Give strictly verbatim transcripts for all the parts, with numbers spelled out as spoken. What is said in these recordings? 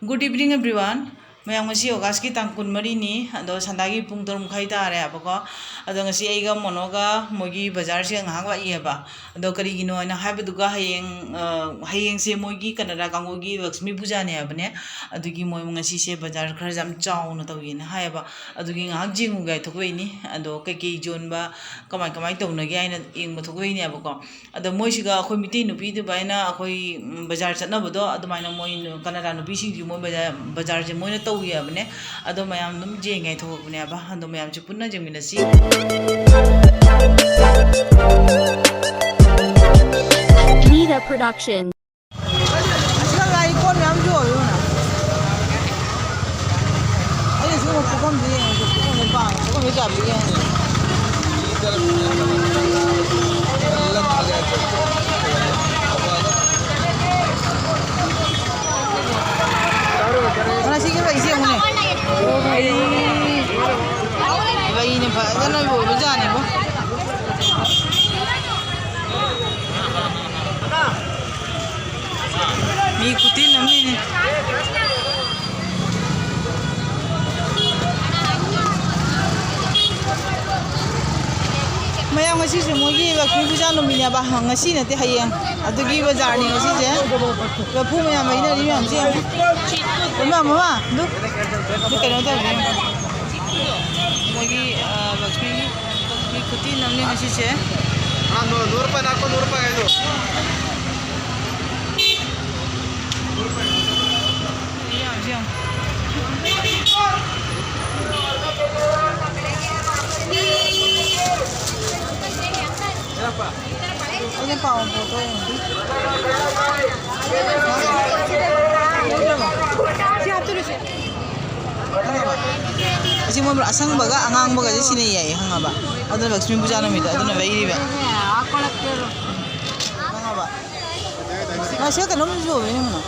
Good evening, everyone. ꯃꯌꯥꯝ, ꯉꯁꯤ August ꯀꯤ ꯇꯥꯡ ꯀꯨꯟꯃꯔꯤꯅꯤ, ꯑꯗꯣ ꯁꯟꯗꯥꯒꯤ ꯄꯨꯡ ꯇꯔꯨꯛ ꯃꯈꯥꯏ ꯇꯥꯔꯦꯕꯀꯣ꯫ ꯑꯗꯣ ꯉꯁꯤ ꯑꯩꯒ ꯃꯣꯅꯣꯒ ꯃꯣꯏꯒꯤ ꯕꯖꯥꯔꯁꯦ ꯉꯥꯏꯍꯥꯛ ꯂꯥꯛꯏꯑꯕ꯫ ꯑꯗꯣ ꯀꯔꯤꯒꯤꯅꯣ ꯍꯥꯏꯅ ꯍꯥꯏꯕꯗꯨꯒ, ꯍꯌꯦꯡ, ꯑ, ꯍꯌꯦꯡꯁꯦ ꯃꯣꯏꯒꯤ ꯀꯅꯔꯥ ꯀꯥꯡꯕꯨꯒꯤ ꯂꯛꯁꯃꯤ ꯄꯨꯖꯥꯅꯦ ꯍꯥꯏꯕꯅꯦ꯫ ꯑꯗꯨꯒꯤ ꯃꯣꯏ ꯉꯁꯤꯁꯦ ꯕꯖꯥꯔ ꯈꯔ ꯌꯥꯝ ꯆꯥꯎꯅ ꯇꯧꯒꯦꯅ ꯍꯥꯏꯌꯦꯕ꯫ ꯑꯗꯨꯒꯤ ꯉꯥꯏꯍꯥꯛ ꯌꯦꯡꯉꯨꯒꯦ ꯍꯥꯏ ꯊꯣꯛꯂꯛꯏꯅꯤ꯫ ꯑꯗꯣ ꯀꯩꯀꯩ ꯌꯣꯟꯕ, ꯀꯃꯥꯏ ꯀꯃꯥꯏ ꯇꯧꯅꯒꯦ ꯍꯥꯏꯅ ꯌꯦꯡꯕ ꯊꯣꯛꯂꯛꯏꯅꯦꯕꯀꯣ꯫ ꯑꯗꯣ ꯃꯣꯏꯁꯤꯒ ꯑꯩꯈꯣꯏ ꯃꯤꯇꯩ ꯅꯨꯄꯤ ꯑꯗꯨꯃꯥꯏꯅ ꯑꯩꯈꯣꯏ, ꯎꯝ, ꯕꯖꯥꯔ ꯆꯠꯅꯕꯗꯣ ꯑꯗꯨꯃꯥꯏꯅ ꯃꯣꯏ ꯀꯅꯥꯗꯥ ꯅꯨꯄꯤꯁꯤꯡꯁꯨ ꯃꯣꯏ ꯕꯖꯥꯔ, ꯕꯖꯥꯔꯁꯦ ꯃꯣꯏꯅ ꯇꯧꯋꯦ ꯍꯥꯏꯕꯅꯦ꯫ ꯑꯗꯣ ꯃꯌꯥꯝ ꯑꯗꯨꯝ ꯌꯦꯡꯉꯦ ꯊꯣꯛꯂꯛꯄꯅꯦꯕ꯫ ꯑꯗꯣ ꯃꯌꯥꯝꯁꯦ ꯄꯨꯟꯅ ꯌꯦꯡꯃꯤꯟꯅꯁꯤ꯫ Nida Production. ꯑꯁꯤꯗ ꯉꯥꯔꯤ ꯀꯣꯟ ꯃꯌꯥꯝ ꯌꯣꯜꯂꯤ ꯌꯦꯡꯉꯨꯅꯦ꯫ ꯑꯩꯅ ꯁꯤꯒꯨꯝꯕ ꯄꯨꯈꯝꯁꯦ ꯌꯦꯡꯉꯁꯦ, ꯄꯨꯈꯝꯁꯦ ꯄꯥꯝꯃꯦ꯫ ꯄꯨꯈꯝꯁꯦ ꯀꯌꯥ ꯄꯤꯒꯦ ꯌꯦꯡꯉꯁꯦ꯫ ꯉꯁꯤꯒꯤ ꯂꯩꯁꯦ ꯌꯦꯡꯉꯨꯅꯦ꯫ ꯂꯩꯅ ꯐꯖꯅ ꯂꯣꯏꯕꯖꯥꯠꯅꯤꯕꯣ꯫ ꯃꯤ ꯈꯨꯇꯤꯟ ꯑꯃꯅꯤꯅꯦ꯫ ꯃꯌꯥꯝ, ꯉꯁꯤꯁꯦ ꯃꯣꯏꯒꯤ ꯂꯛꯁꯃꯤ ꯄꯨꯖꯥ ꯅꯨꯃꯤꯠꯅꯦꯕ꯫ ꯉꯁꯤ ꯅꯠꯇꯦ, ꯍꯌꯦꯡ꯫ ꯑꯗꯨꯒꯤ ꯕꯖꯥꯔꯅꯤ ꯉꯁꯤꯁꯦ꯫ ꯂꯐꯨ ꯃꯌꯥꯝ ꯂꯩꯅꯔꯤ ꯃꯌꯥꯝꯁꯦ ꯌꯦꯡꯉꯨ꯫ ꯃꯃꯥ, ꯃꯃꯥ, ꯑꯗꯨ, ꯑꯗꯨ ꯀꯩꯅꯣ ꯇꯧꯔꯤ ꯌꯦꯡꯉꯨ꯫ ꯃꯣꯏꯒꯤ, ꯑ, ꯂꯛꯁꯃꯤꯒꯤ ꯃꯤ ꯈꯨꯇꯤꯟ ꯑꯃꯅꯤ ꯉꯁꯤꯁꯦ꯫ ꯅꯨ-, ꯅꯨꯔꯨꯄꯥ ꯅꯥꯀꯣ, ꯅꯨꯔꯨꯄꯥ ꯍꯥꯏꯗꯣ꯫ ꯌꯥꯝ, ꯌꯥꯝ꯫ ꯑꯩꯅ ꯄꯥꯝꯕ ꯄꯣꯠꯇꯣ ꯑꯣꯏꯅꯗꯤ꯫ ꯁꯤ ꯍꯥꯞꯆꯤꯜꯂꯨꯁꯦ꯫ ꯑꯁꯤ ꯃꯣꯏ ꯑꯁꯪꯕꯒ ꯑꯉꯥꯡꯕꯒꯁꯦ ꯁꯤꯅ ꯌꯥꯏꯌꯦ, ꯈꯪꯉꯕ? ꯑꯗꯨꯅ ꯂꯛꯁꯃꯤ ꯄꯨꯖꯥ ꯅꯨꯃꯤꯠꯇ ꯑꯗꯨꯅ ꯂꯩꯔꯤꯕ꯫ ꯈꯪꯉꯕ? ꯉꯁꯤ ꯀꯩꯅꯣꯝ ꯌꯣꯜꯂꯤꯅꯦ ꯀꯩꯅꯣ꯫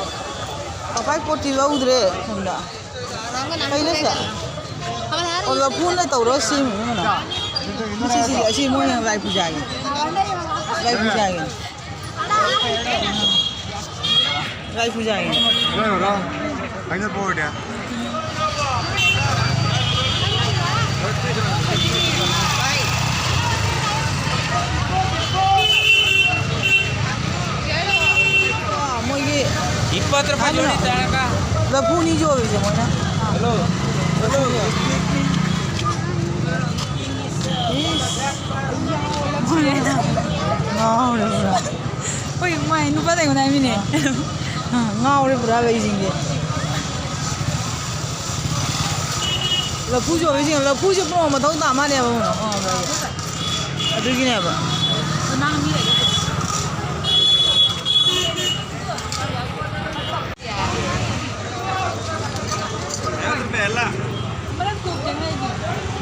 ꯄꯄꯥꯏ ꯄꯣꯠꯇꯤ ꯂꯧꯗ꯭ꯔꯦ ꯁꯣꯝꯗ꯫ ꯀꯩ ꯂꯩꯁꯦ? ꯑꯣ, ꯂꯐꯨꯅ ꯇꯧꯔꯒ ꯁꯦꯝꯃꯤꯅꯦ ꯀꯩꯅꯣ꯫ ꯃꯁꯤ, ꯁꯤ, ꯑꯁꯤ ꯃꯣꯏꯅ ꯂꯥꯏ ꯄꯨꯖꯥꯒꯤ꯫ ꯂꯥꯏ ꯄꯨꯖꯥꯒꯤ꯫ ꯂꯥꯏ ꯄꯨꯖꯥꯒꯤ꯫ ꯂꯣꯏꯔꯕ꯭ꯔꯣ? Final board ya. ꯃꯣꯏꯒꯤ ꯏꯄꯥꯇ꯭ꯔ ꯐꯖꯣꯅꯤ ꯇꯥꯔꯒ꯫ ꯂꯐꯨꯅꯤ ꯌꯣꯜꯂꯤꯁꯦ ꯃꯣꯏꯅ꯫ ꯍꯜꯂꯣ꯫ ꯏꯁ꯫ ꯉꯥꯎꯔꯦ ꯄꯨꯔꯥ꯫ ꯍꯣꯏ, ꯃꯥꯏ ꯅꯨꯄꯥꯗ ꯑꯩꯉꯣꯟꯗ ꯍꯥꯏꯃꯤꯅꯦ꯫ ꯑ, ꯉꯥꯎꯔꯦ ꯄꯨꯔꯥ ꯂꯩꯁꯤꯡꯁꯦ꯫ ꯂꯐꯨ ꯆꯣꯏꯕꯁꯤꯡ, ꯂꯐꯨꯁꯦ ꯄꯨꯔꯥ ꯃꯊꯧ ꯇꯥ ꯃꯥꯜꯂꯦꯕ ꯑꯃꯨꯛ꯫ ꯑꯗꯨꯒꯤꯅꯦꯕ꯫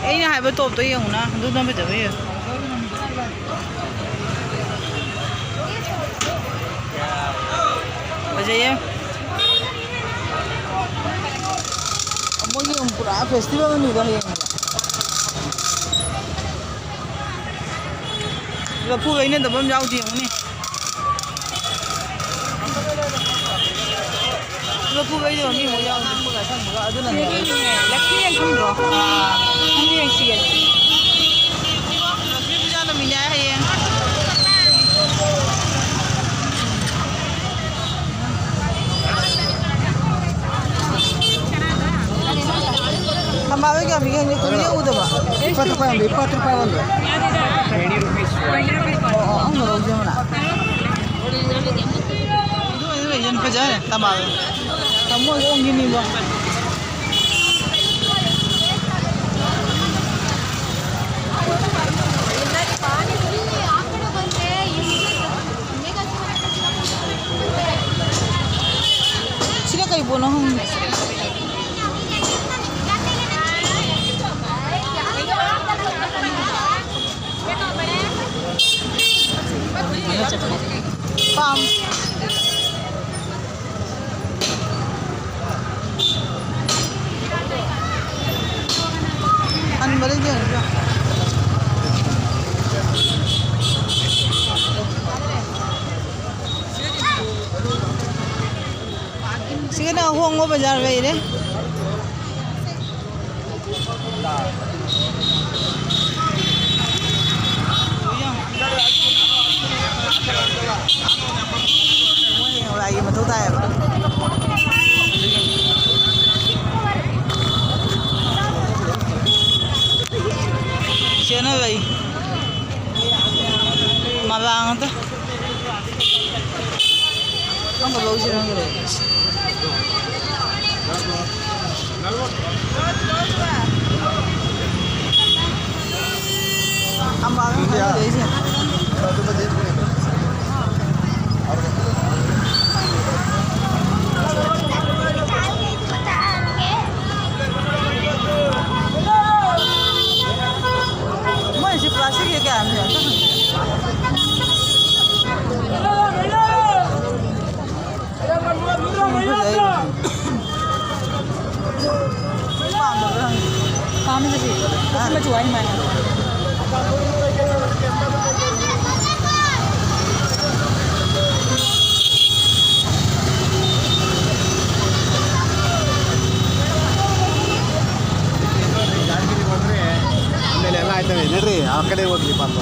ꯑꯩꯅ ꯍꯥꯏꯕ ꯇꯣꯞꯇꯣ ꯌꯦꯡꯉꯨꯅ, ꯑꯗꯨꯅ ꯐꯖꯕ ꯍꯦꯜꯂꯤ꯫ ꯐꯖꯩꯌꯦ꯫ ꯃꯣꯏꯒꯤ ꯑꯃꯨꯛ ꯄꯨꯔꯥ festival ꯑꯃꯅꯤꯗ ꯍꯌꯦꯡ꯫ ꯂꯐꯨ ꯂꯩꯅꯗꯕ ꯑꯃ ꯌꯥꯎꯗꯦ ꯌꯦꯡꯉꯨꯅꯦ꯫ ꯂꯐꯨ ꯂꯩꯗꯕ ꯃꯤ ꯑꯃꯨꯛ ꯌꯥꯎꯗꯦ꯫ ꯑꯗꯨꯅꯅꯦ꯫ ꯂꯐꯨ ꯌꯦꯡꯐꯝꯗꯣ꯫ ꯑꯥ꯫ ꯅꯪꯁꯨ ꯌꯦꯡꯁꯤꯌꯦ꯫ ꯂꯛꯁꯃꯤ ꯄꯨꯖꯥ ꯅꯨꯃꯤꯠꯅꯦ ꯍꯌꯦꯡ꯫ ꯊꯝꯕꯥꯜꯗꯣ ꯀꯌꯥ ꯄꯤꯒꯦ ꯍꯪꯉꯦ, ꯀꯨꯏꯔꯦ ꯎꯗꯕ꯫ ꯏꯄꯥ ꯇꯔꯨꯛ ꯄꯥꯏꯔꯣ, ꯏꯄꯥ ꯇꯔꯨꯛ ꯄꯥꯏꯔꯣ꯫ ꯑꯣ, ꯑꯣ, ꯑꯃ ꯂꯧꯔꯧꯁꯦ ꯃꯅꯥ꯫ ꯑꯗꯨ ꯑꯣꯏꯅ ꯂꯩꯖꯅ ꯐꯖꯔꯦ ꯊꯝꯕꯥꯜꯗꯣ꯫ ꯊꯝꯃꯣꯏ ꯑꯣꯟꯈꯤꯅꯤꯕꯣ꯫ ꯁꯤꯅ ꯀꯩ ꯄꯣꯠꯅꯣ ꯈꯪꯗꯦ꯫ ꯄꯥꯝ꯫ ꯍꯟꯕꯗ ꯌꯦꯡꯉꯁꯤꯔꯣ? ꯁꯤꯒꯅꯦ ꯑꯍꯣꯡꯕ ꯕꯖꯥꯔ ꯂꯩꯔꯦ꯫ ꯃꯣꯏ ꯍꯌꯦꯡ ꯂꯥꯏꯒꯤ ꯃꯊꯧ ꯇꯥꯏꯌꯦꯕ꯫ ꯁꯦꯟꯅꯕꯩ ꯃꯕꯥꯡꯗ ꯀꯔꯝꯕ ꯂꯧꯁꯤꯔ ꯈꯪꯗꯦ꯫ ꯊꯝꯕꯥꯜ ꯑꯃ ꯈꯜꯂꯤꯗꯣ ꯑꯩꯁꯦ꯫ ꯃꯣꯏꯁꯤ ꯄ꯭ꯂꯥꯁꯇꯤꯛꯁꯦ ꯀꯌꯥꯅꯣ ꯌꯥꯝ ꯇꯥꯡꯉꯤ꯫ ꯄꯥꯝꯗꯕ꯭ꯔꯥ ꯈꯪꯗꯦ꯫ ꯄꯥꯝꯃꯤꯗꯨꯗꯤ꯫ ꯀꯣꯐꯤ ꯃꯆꯨ ꯍꯥꯏꯅ ꯃꯥꯅꯦ꯫ ಆಮೇಲೆ ಎಲ್ಲ ಆಯ್ತವೆ ನಡ್ರಿ, ಆ ಕಡೆ ಹೋಗ್ಲಿ ಪಾಪ.